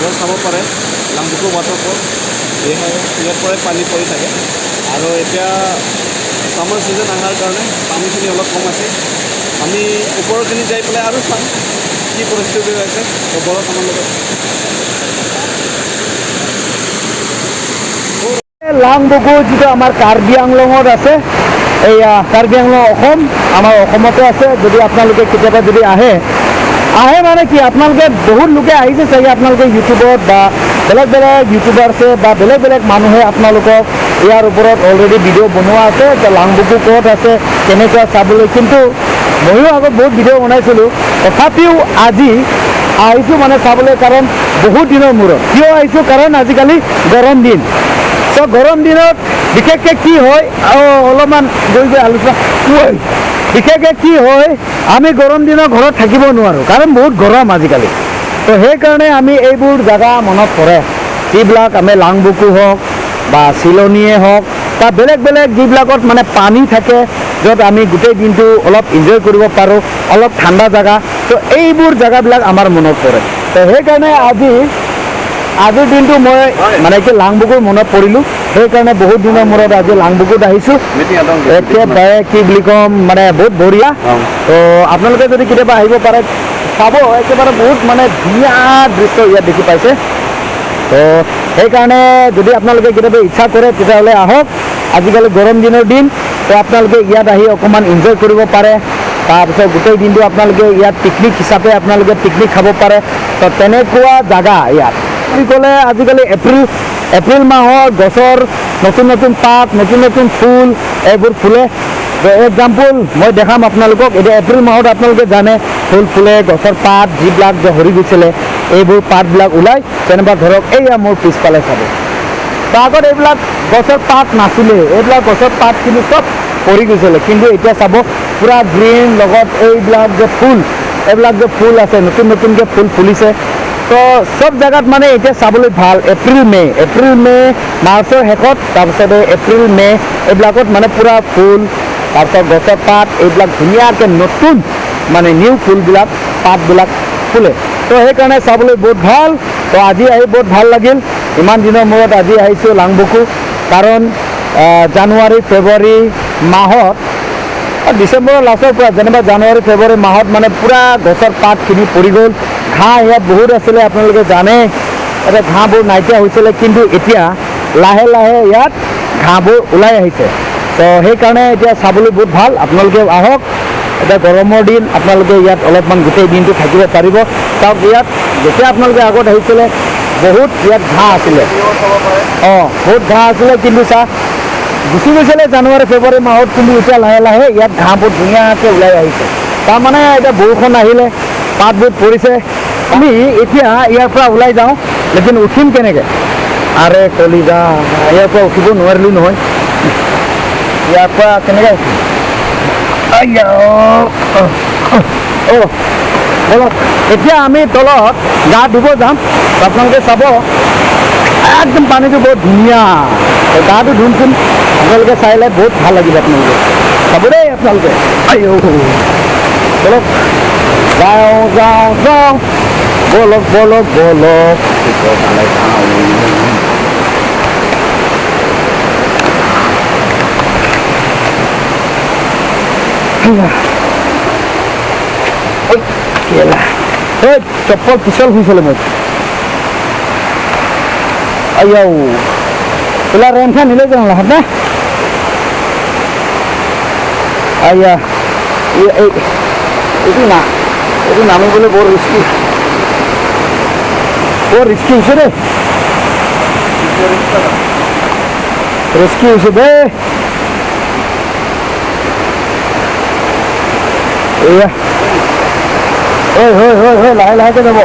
ইয়াত চাব পাৰে লাংবুকু ৱাটাৰফল, ইয়াৰ পৰাই পানী পৰি থাকে। আৰু এতিয়া ছামাৰ ছিজন অহাৰ কাৰণে পানীখিনি অলপ কম আছে। আমি ওপৰখিনি যাই পেলাই আৰু চাম কি পৰিস্থিতি হৈ আছে। তো বলক আমাৰ লগত। লাংবুকু যিটো আমাৰ কাৰ্বি আংলঙত আছে, এইয়া কাৰ্বি আংলং অসম, আমাৰ অসমতে আছে। যদি আপোনালোকে কেতিয়াবা যদি আহে, আহে মানে কি আপোনালোকে বহুত লোকে আহিছে চাগে, আপোনালোকে ইউটিউবত বা বেলেগ বেলেগ ইউটিউবাৰ্ছে বা বেলেগ বেলেগ মানুহে আপোনালোকক ইয়াৰ ওপৰত অলৰেডি ভিডিঅ' বনোৱা আছে যে লাংবুকু ক'ত আছে, কেনেকুৱা চাবলৈ। কিন্তু ময়ো আগত বহুত ভিডিঅ' বনাইছিলোঁ, তথাপিও আজি আহিছোঁ মানে চাবলৈ, কাৰণ বহুত দিনৰ মূৰত। কিয় আহিছোঁ? কাৰণ আজিকালি গৰম দিন। চ' গৰম দিনত বিশেষকৈ কি হয়, আৰু অলপমান গৈ গৈ আলোচনা, বিশেষকৈ কি হয়, আমি গৰম দিনত ঘৰত থাকিব নোৱাৰোঁ, কাৰণ বহুত গৰম আজিকালি। তো সেইকাৰণে আমি এইবোৰ জেগা মনত পৰে, যিবিলাক আমি লাংবুকু হওক বা চিলনীয়ে হওক বা বেলেগ বেলেগ যিবিলাকত মানে পানী থাকে, য'ত আমি গোটেই দিনটো অলপ এনজয় কৰিব পাৰোঁ, অলপ ঠাণ্ডা জেগা। ত' এইবোৰ জেগাবিলাক আমাৰ মনত পৰে। তো সেইকাৰণে আজিৰ দিনটো মই মানে কি লাংবুকুৰ মনত পৰিলোঁ, সেইকাৰণে বহুত দিনৰ মূৰত আজি লাংবুকুত আহিছোঁ। একেবাৰে কি বুলি ক'ম, মানে বহুত বঢ়িয়া। তো আপোনালোকে যদি কেতিয়াবা আহিব পাৰে চাব, একেবাৰে বহুত মানে ধুনীয়া দৃশ্য ইয়াত দেখি পাইছে। তো সেইকাৰণে যদি আপোনালোকে কেতিয়াবা ইচ্ছা কৰে তেতিয়াহ'লে আহক। আজিকালি গৰম দিনৰ দিন, তো আপোনালোকে ইয়াত আহি অকণমান এনজয় কৰিব পাৰে। তাৰপিছত গোটেই দিনটো আপোনালোকে ইয়াত পিকনিক হিচাপে আপোনালোকে পিকনিক খাব পাৰে। তো তেনেকুৱা জেগা ইয়াত বুলি ক'লে আজিকালি এপ্ৰিল মাহৰ গছৰ নতুন নতুন পাত, নতুন নতুন ফুল এইবোৰ ফুলে। এক্সাম্পল মই দেখাম আপোনালোকক। এতিয়া এপ্ৰিল মাহত আপোনালোকে জানে ফুল ফুলে, গছৰ পাত যিবিলাক যে সৰি গৈছিলে এইবোৰ পাতবিলাক ওলায়। তেনেকুৱা ধৰক এইয়া মোৰ পিছফালে চাব, তাৰ আগত এইবিলাক গছৰ পাত নাছিলে, এইবিলাক গছৰ পাতখিনি চব পৰি গৈছিলে। কিন্তু এতিয়া চাব পূৰা গ্ৰীণ, লগত এইবিলাক যে ফুল, এইবিলাক যে ফুল আছে, নতুন নতুনকৈ ফুল ফুলিছে। তো চব জেগাত মানে এতিয়া চাবলৈ ভাল। এপ্ৰিল মে' মাৰ্চৰ শেষত, তাৰপিছতে এপ্ৰিল মে' এইবিলাকত মানে পূৰা ফুল, তাৰপিছত গছৰ পাত এইবিলাক ধুনীয়াকৈ নতুন মানে নিউ ফুলবিলাক পাতবিলাক ফুলে। তো সেইকাৰণে চাবলৈ বহুত ভাল। তো আজি আহি বহুত ভাল লাগিল, ইমান দিনৰ মূৰত আজি আহিছোঁ লাংবুকু। কাৰণ জানুৱাৰী ফেব্ৰুৱাৰী মাহত, ডিচেম্বৰৰ লাষ্টৰ পৰা যেনিবা জানুৱাৰী ফেব্ৰুৱাৰী মাহত মানে পূৰা গছৰ পাতখিনি পৰি গ'ল। ঘাঁহ ইয়াত বহুত আছিলে, আপোনালোকে জানে, এতিয়া ঘাঁহবোৰ নাইকিয়া হৈছিলে, কিন্তু এতিয়া লাহে লাহে ইয়াত ঘাঁহবোৰ ওলাই আহিছে। তো সেইকাৰণে এতিয়া চাবলৈ বহুত ভাল। আপোনালোকে আহক, এতিয়া গৰমৰ দিন, আপোনালোকে ইয়াত অলপমান গোটেই দিনটো থাকিব পাৰিব। চাওক ইয়াত যেতিয়া আপোনালোকে আগত আহিছিলে বহুত ইয়াত ঘাঁহ আছিলে, বহুত ঘাঁহ আছিলে, কিন্তু চাহ গুচি গৈছিলে জানুৱাৰী ফেব্ৰুৱাৰী মাহত, কিন্তু এতিয়া লাহে লাহে ইয়াত ঘাঁহবোৰ ধুনীয়াকৈ ওলাই আহিছে। তাৰমানে এতিয়া বৰষুণ আহিলে পাতবোৰ পৰিছে। আমি এতিয়া ইয়াৰ পৰা ওলাই যাওঁ, লেকিন উঠিম কেনেকৈ? আৰে কলিজা, ইয়াৰ পৰা উঠিব নোৱাৰিলোঁ নহয়, ইয়াৰ পৰা কেনেকৈ উঠিম? বলক এতিয়া আমি তলত গা ধুব যাম। আপোনালোকে চাব একদম পানীটো বহুত ধুনীয়া। গাটো ধুমচোন, আপোনালোকে চাইলে বহুত ভাল লাগিব। আপোনালোকে চাব দেই আপোনালোকে। আইঅ বলক, যাওঁ যাওঁ যাওঁ, বলক বলক বলক, যাওঁ। ঐ চপ্পল পিছল হৈছিলে মোৰ। আইয়াও তোলা ৰেনখন নিলে যাওঁ লাহত না। আইয়া এইটো না, এইটো নামিবলৈ বৰ ৰিস্কি, বৰ ৰিস্কি হৈছে দেই, ৰিস্কি হৈছে দেই। এয়া ঐ হৈ হৈ হৈ লাহে লাহেকৈ যাব।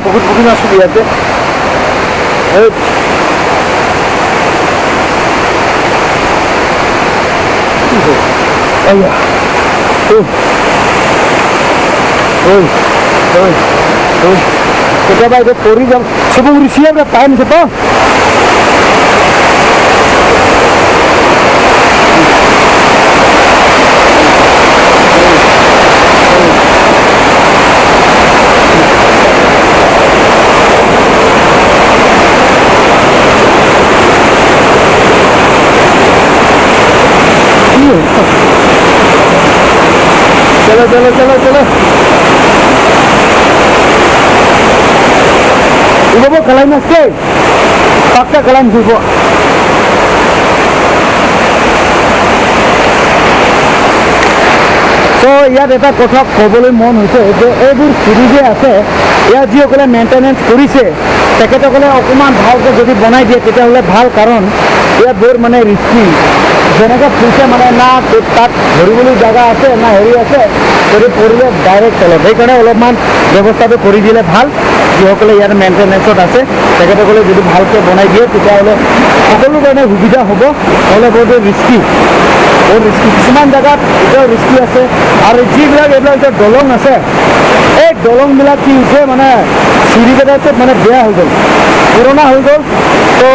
বহুত বুকিং আছোঁ ইয়াতে। কেতিয়াবা এতিয়া পৰি যাম, চব উৰিছিয়ে টাইম আছে। চলো চলো চলো। ইবো কালাইন আছে, পাক্কা কালাইন দিব। চ' ইয়াত এটা কথা ক'বলৈ মন হৈছে যে এইবোৰ চিৰি যে আছে, ইয়াত যিসকলে মেইনটেনেঞ্চ কৰিছে তেখেতসকলে অকণমান ভালকৈ যদি বনাই দিয়ে তেতিয়াহ'লে ভাল। কাৰণ ইয়াত বৰ মানে ৰিস্কি, যেনেকৈ ফুৰিছে মানে না তাত ধৰিবলৈ জেগা আছে না হেৰি আছে, যদি পৰিলে ডাইৰেক্ট তলত। সেইকাৰণে অলপমান ব্যৱস্থাটো কৰি দিলে ভাল। যিসকলে ইয়াত মেইনটেনেঞ্চত আছে তেখেতসকলে যদি ভালকৈ বনাই দিয়ে তেতিয়াহ'লে সকলো কাৰণে সুবিধা হ'ব। নহ'লে বহুত ৰিস্কি, বহুত ৰিস্কি। কিছুমান জেগাত এতিয়াও ৰিস্কি আছে। আৰু যিবিলাক এইবিলাক এতিয়া দলং আছে, এই দলংবিলাক কি হৈছে মানে চিৰিকেইটাটো মানে বেয়া হৈ গ'ল, পুৰণা হৈ গ'ল। তো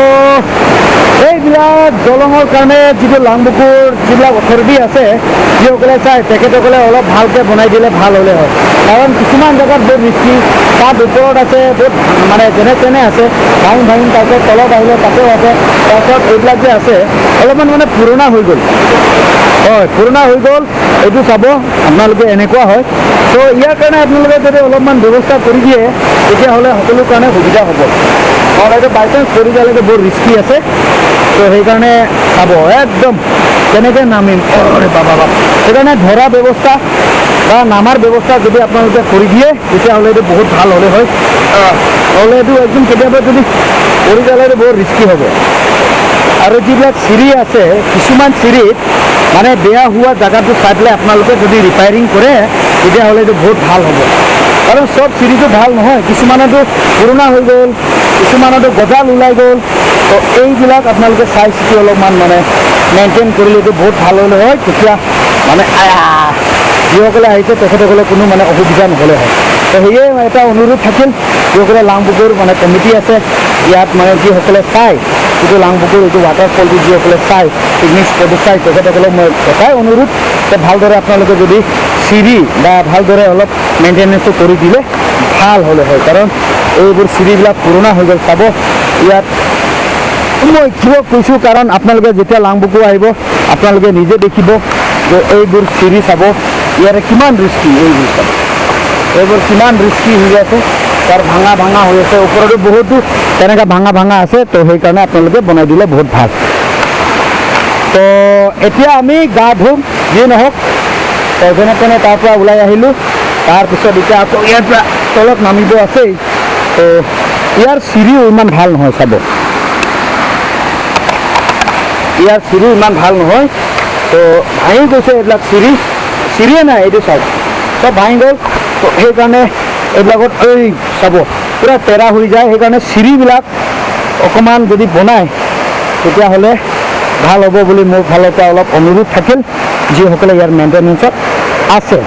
এইবিলাক দলঙৰ কাৰণে যিটো লাংবুকুৰ যিবিলাক অথৰিটি আছে, যিসকলে চায় তেখেতসকলে অলপ ভালকৈ বনাই দিলে ভাল হ'লে হয়। কাৰণ কিছুমান জেগাত বহুত ৰিস্কি, তাত ওপৰত আছে বহুত মানে যেনে তেনে আছে, ভাঙি ভাঙি তাৰপিছত তলত আহিলে তাতেও আছে। তাৰপিছত এইবিলাক যে আছে অলপমান মানে পুৰণা হৈ গ'ল, হয় পুৰণা হৈ গ'ল। এইটো চাব আপোনালোকে এনেকুৱা হয়। ত' ইয়াৰ কাৰণে আপোনালোকে যদি অলপমান ব্যৱস্থা কৰি দিয়ে তেতিয়াহ'লে সকলো কাৰণে সুবিধা হ'ব। নহ'লে এইটো বাই চান্স পৰি যালেতো বহুত ৰিস্কি আছে। ত' সেইকাৰণে চাব একদম কেনেকৈ নামিম, অৰে বাবা বাপ। সেইকাৰণে ধৰা ব্যৱস্থা বা নামাৰ ব্যৱস্থা যদি আপোনালোকে কৰি দিয়ে তেতিয়াহ'লে এইটো বহুত ভাল হ'লে হয়। নহ'লে এইটো একদম কেতিয়াবা যদি পৰি যালে এইটো বহুত ৰিস্কি হ'ব। আৰু যিবিলাক চিৰি আছে, কিছুমান চিৰিত মানে বেয়া হোৱা জেগাটো চাই পেলাই আপোনালোকে যদি ৰিপেয়াৰিং কৰে তেতিয়াহ'লে এইটো বহুত ভাল হ'ব। কাৰণ চব চিৰিটো ভাল নহয়, কিছুমানতো পুৰণা হৈ গ'ল, কিছুমানতো গজাল ওলাই গ'ল। তো এইবিলাক আপোনালোকে চাই চিতি অলপমান মানে মেইনটেইন কৰিলে এইটো বহুত ভাল হ'লে হয়। তেতিয়া মানে যিসকলে আহিছে তেখেতসকলে কোনো মানে অসুবিধা নহ'লে হয়। তো সেয়ে এটা অনুৰোধ থাকিল, যিসকলে লাংবুকুৰ মানে কমিটি আছে ইয়াত, মানে যিসকলে চায় যিটো লাংবুকুৰ এইটো ৱাটাৰফলটো যিসকলে চায়, পিকনিক স্পটটো চায়, তেখেতসকলক মই এটাই অনুৰোধ যে ভালদৰে আপোনালোকে যদি চিৰি বা ভালদৰে অলপ মেইনটেনেঞ্চটো কৰি দিলে ভাল হ'লে হয়। কাৰণ এইবোৰ চিৰিবিলাক পুৰণা হৈ গ'ল। চাব ইয়াত মই কিয় কৈছোঁ, কাৰণ আপোনালোকে যেতিয়া লাংবুকু আহিব আপোনালোকে নিজে দেখিব যে এইবোৰ চিৰি চাব ইয়াৰে কিমান ৰিস্কি, এইবোৰ চাব এইবোৰ কিমান ৰিস্কি হৈ আছে, তাৰ ভাঙা ভাঙা হৈ আছে, ওপৰতো বহুতো তেনেকৈ ভাঙা ভাঙা আছে। তো সেইকাৰণে আপোনালোকে বনাই দিলে বহুত ভাল। তো এতিয়া আমি গা ধুম, যি নহওক। তো যেনে তেনে তাৰ পৰা ওলাই আহিলোঁ। তাৰপিছত এতিয়া আকৌ ইয়াৰ পৰা তলত নামিব আছেই। তো ইয়াৰ চিৰিও ইমান ভাল নহয়, চাব ইয়াৰ চিৰি ইমান ভাল নহয়। তো ভাঙি গৈছে এইবিলাক চিৰি, চিৰিয়ে নাই, এইটো চাওক চব ভাঙি গ'ল। তো সেইকাৰণে এইবিলাকত এই চাব পূৰা তেৰা হৈ যায়। সেইকাৰণে চিৰিবিলাক অকণমান যদি বনায় তেতিয়াহ'লে ভাল হ'ব বুলি মোৰ ফালৰ পৰা অলপ অনুৰোধ থাকিল, যিসকলে ইয়াৰ মেইনটেনেঞ্চত আছে।